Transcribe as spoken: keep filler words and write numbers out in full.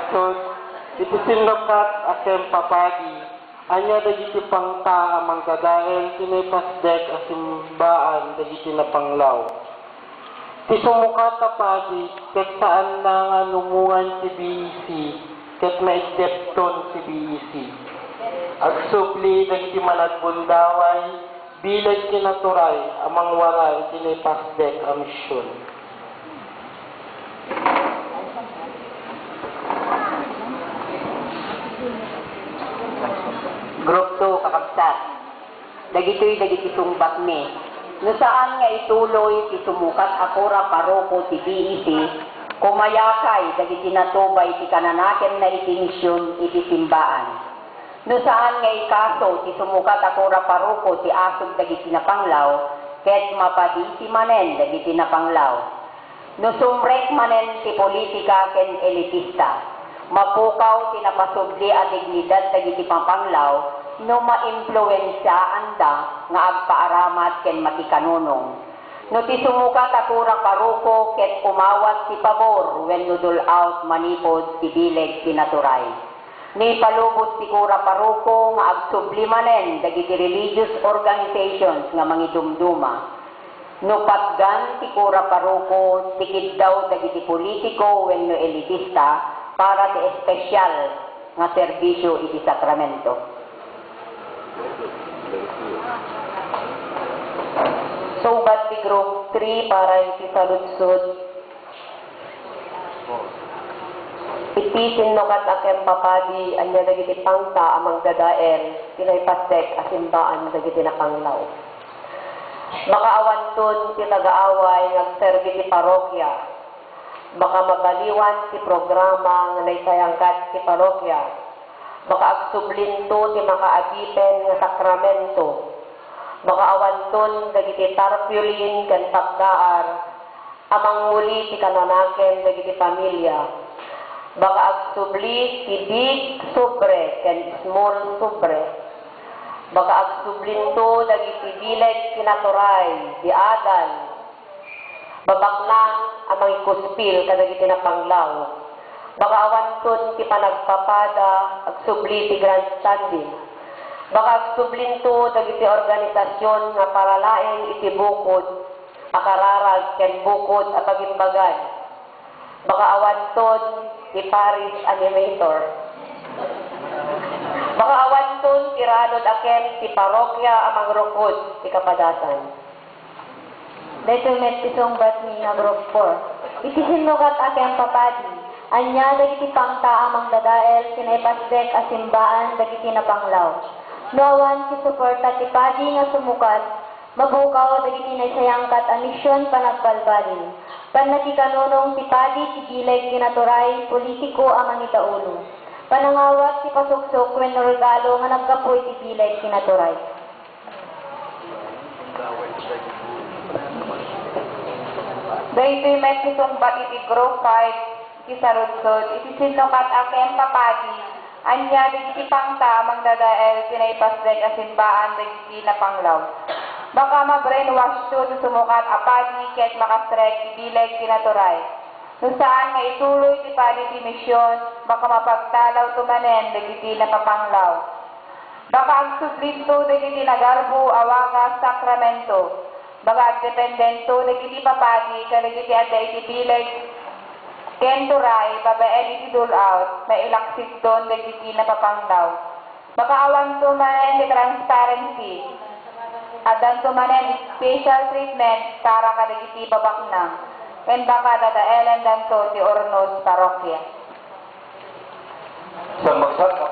Sus, iti sinnukat a ken papadi, ania dagiti pangta a mangdadael ti naipasdek a simbaan dagiti napanglaw? Ti sumukat a padi ket saanna nga numungan ti B E C ket maigdepton ti B E C. Agsubli dagiti managbundaway, bileg kinaturay a mangwara iti naipasdek a mision. Group two, kakabsat. Dagitoy dagiti sungbatmi. No saan nga ituloy ti sumukat a kura paroko ti B E C, kumayakay dagiti natubay ti kananakenna iti mision iti simbaan. No saan nga ikaso ti sumukat a kura paroko ti asug dagiti napanglaw, ket mapadisi manen dagiti napanglaw. No sumrek manen ti politika ken elitista, mapukaw ti napasubli a dignidad dagiti napanglaw no maimpluensiaanda nga agpaaramat ken makikanunong. No ti sumukat a kura paroko ket umawat ti pabor wenno dul-out manipud ti bileg ti naturay. Naipalubos ti kura paroko nga agsubli manen dagiti religious organizations nga mangidumduma. No patgan ti kura paroko ti kiddaw dagiti politiko wenno elitista para ti espesial nga serbisio iti sakramento. Sungbat ti Group three para iti saludsod. Iti sinnukat a ken papadi, ania dagiti pangta a mangdadael ti naipasdek a simbaan dagiti napanglaw? Baka awanton ti nagaaway nga agserbi ti parokia. Baka mabaliwan ti programa nga naisayangkat ti parokia. Baka agsublinto ti makaagipen nga sakramento. Baka awanton dagiti tarpaulin ken pagdaar a mangnguli ti kananaken dagiti pamilia. Baka agsubli ti big sobre ken small sobre. Baka agsublinto dagiti bileg kinaturay, diadan, babaknang a mangikuspil kadagiti napanglaw. Baka awanton ti panagpapada agsubli ti grandstanding. Baka agsublinto dagiti organisasion nga para laeng iti bukod a kararag ken bukod a pagimbagan. Baka awanton ti parish animator. Baka awanton ti ranod a ken ti parokia a mangrukod ti kapadasan. Daytoy met ti sungbatmi nga Group four. Iti sinnukat a ken papadi, ania dagiti pangta a mangdadael ti naipasdek a simbaan dagiti napanglaw? No awan ti suporta ti padi nga sumukat, mapukaw dagiti naisayangkat a mision panagbalbaliw. Pannakikanunong ti padi ti bileg kinaturay politiko a mangidaulo. Panangawat ti pasuksok wenno regalo nga naggapu iti bileg kinaturay. Daytoy met ti sungbat iti Group five, iti saludsod, iti sinnukat a ken papadi, ania dagiti pangta a mangdadael ti naipasdek a simbaan dagiti napanglaw? Baka ma-brainwash to ti sumukat a padi ket makasrek ti bileg kinaturay. No saan nga ituloy ti padi ti mision, baka mapagtalawto manen dagiti napapanglaw. Baka agsublinto dagiti nagarbo a wagas sakramento. Baka agdependento dagiti papadi kadagiti adda iti bileg ken turay babaen iti dul-out, mailaksidton dagiti napapanglaw. Baka awanto manen ti transparency. Addanto manen special treatment para kadagiti babaknang. Ken baka dadaelendanto ti urnos parokia. Sa magsat-,